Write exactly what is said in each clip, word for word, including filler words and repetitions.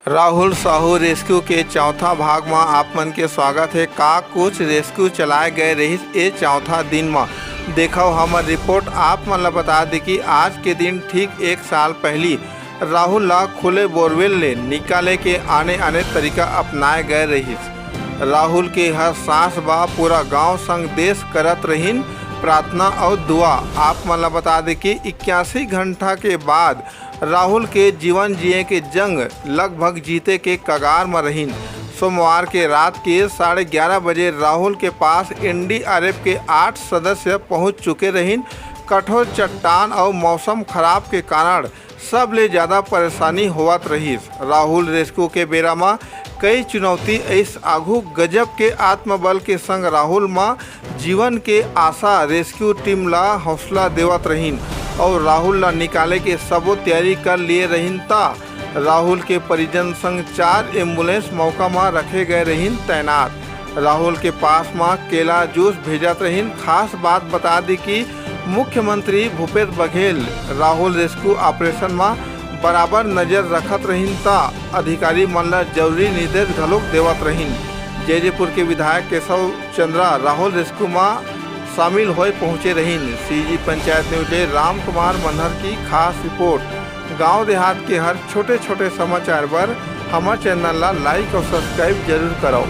Rahul Sahu rescue के चौथा भाग म आप मन के स्वागत हे। का कुछ रेस्क्यू चलाए गए रहिस ए चौथा दिन म? देखव हमर रिपोर्ट। आप मन ल बता दे कि आज के दिन ठीक एक साल पहिली राहुल ला खुले बोरवेल ले निकाले के आने-आने तरीका अपनाए गए रहिस। राहुल के हर सांस बा पूरा गांव संग देश करत रहिन प्रार्थना अउ दुआ। आप मन ल बता दे कि इक्यासी घंटा के बाद राहुल के जीवन जिए के जंग लगभग जीते के कगार म रहिन। सोमवार के रात के साढ़े ग्यारह बजे राहुल के पास एनडीआरएफ के आठ सदस्य पहुंच चुके रहिन। कठोर चट्टान अउ मौसम खराब के कारण सबले ज्यादा परेशानी होवत रहिस। राहुल रेस्क्यू के बेरा म कई चुनौती अइस आघू गजब के आत्मबल के संग राहुल म जीवन के आशा रेस्क्यू टीम ला हौसला देवत रहिन अउ राहुल ला निकाले के सबो तैयारी कर लिए रहिन। ता राहुल के परिजन संग चार एम्बुलेंस मौका म रखे गए रहिन तैनात। राहुल के पास म केला जूस भेजत रहिन। खास बात बता दी कि मुख्यमंत्री भूपेश बघेल राहुल रेस्क्यू ऑपरेशन म बराबर नजर रखत रहिन, त अधिकारी मन ल जरूरी निर्देश घलोक देवत रहिन। जैजेपुर के विधायक केशव चंद्रा राहुल रेस्क्यू म शामिल होए पहुंचे रहिन। सीजी पंचायत न्यूज ले राम कुमार मनहर की खास रिपोर्ट। गांव देहात के हर छोटे-छोटे समाचार बर हमर चैनल ला लाइक अउ सब्सक्राइब जरूर करव।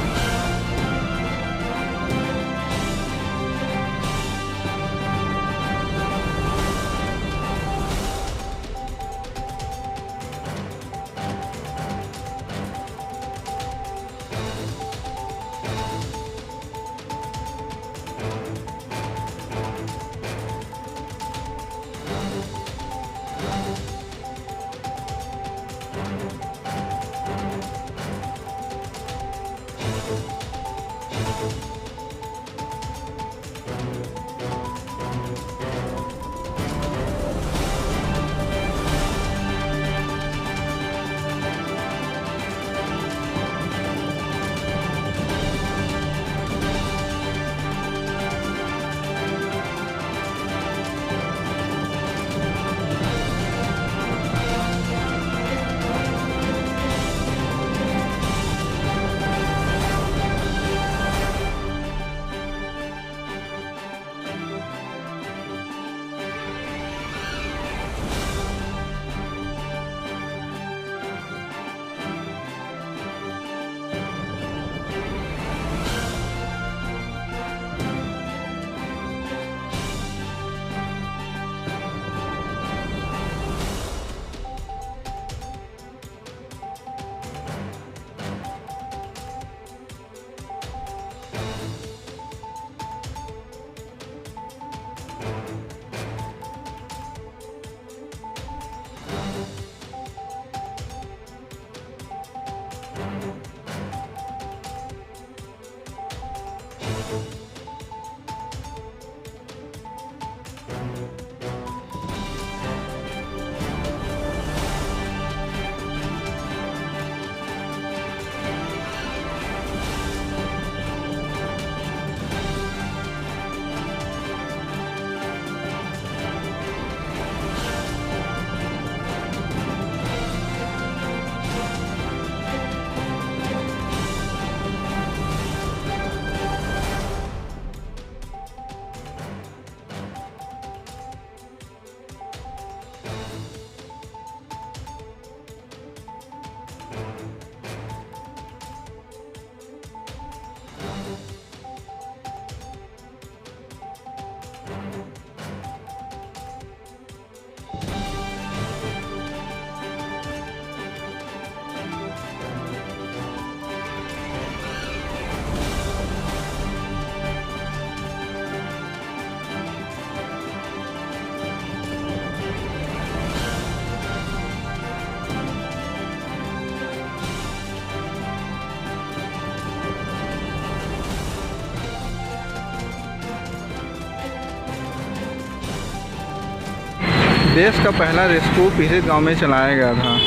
देश का पहला रेस्क्यू पीड़ित गांव में चलाया गया था।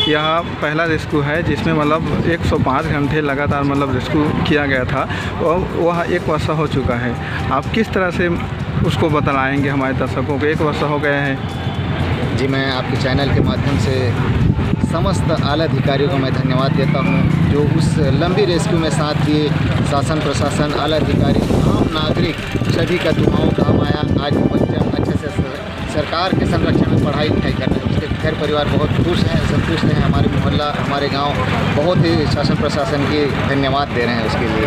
यह पहला रेस्क्यू है जिसमें, मतलब, एक सौ पाँच घंटे लगातार, मतलब, रेस्क्यू किया गया था। और वह एक वर्ष हो चुका है। आप किस तरह से उसको बतलाएंगे हमारे दर्शकों को? एक वर्ष हो गया है। जी, मैं आपके चैनल के माध्यम से समस्त आला अधिकारियों को मैं धन्यवाद देता हूँ, जो उस लंबी रेस्क्यू में साथ दिए। शासन, प्रशासन, आला अधिकारी, आम नागरिक, सभी का दुआओं का माया। आज वो बच्चा अच्छे से स-, सरकार के संरक्षण में पढ़ाई लिखाई कर रहे हैं, उसके घर परिवार बहुत खुश हैं, संतुष्ट हैं। हमारे मोहल्ला, हमारे गांव बहुत ही शासन प्रशासन की धन्यवाद दे रहे हैं उसके लिए।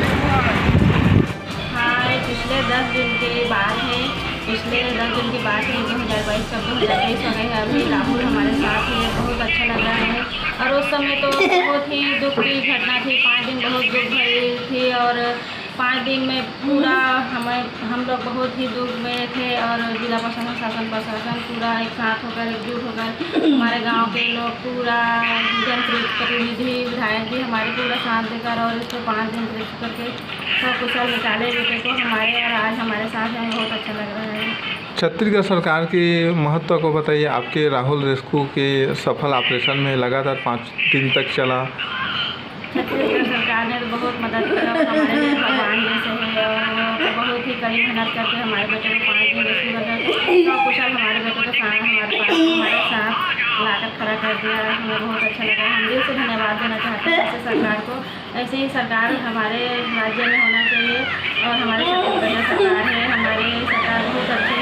हाँ, ये पिछले दस दिन की बात है। पिछले दस दिन की बात है, दो हज़ार बाईस का, दो हज़ार तेईस हो गए हैं। अभी राहुल हमारे साथ है, बहुत अच्छा लग रहा है। और उस समय तो बहुत ही दुख की घटना थी। पाँच दिन बहुत दुख भरी थी और पाँच दिन में पूरा हमें, हम लोग बहुत ही दुख में थे। और जिला प्रशासन, शासन प्रशासन पूरा एक साथ होकर, एकजुट होकर, हमारे गांव के लोग पूरा, जनप्रतिनिधि, विधायक भी हमारे पूरा साथ देकर और इसको पाँच दिन रेस्क्यू करके सकुशल निकाले बेटे को हमारे, और आज हमारे साथ हैं। बहुत अच्छा लग रहा है। छत्तीसगढ़ सरकार के महत्व को बताइए। आपके राहुल रेस्क्यू के सफल ऑपरेशन में लगातार पाँच दिन तक चला। छत्तीसगढ़ सरकार ने तो बहुत मदद की, और हमारे लिए भगवान जैसे है। और वो तो बहुत ही कड़ी मेहनत करके हमारे बेटे को पाँच दिन रेस्क्यू करके सकुशल हमारे बेटे को साथ, हमारे पास, हमारे साथ लाकर खड़ा कर दिया। हमें बहुत अच्छा लगा। हम दिल से धन्यवाद देना चाहते हैं ऐसे सरकार को। ऐसे ही सरकार हमारे राज्य में होना चाहिए। और हमारे छत्तीसगढ़ में सरकार है, हमारे सरकार बहुत अच्छे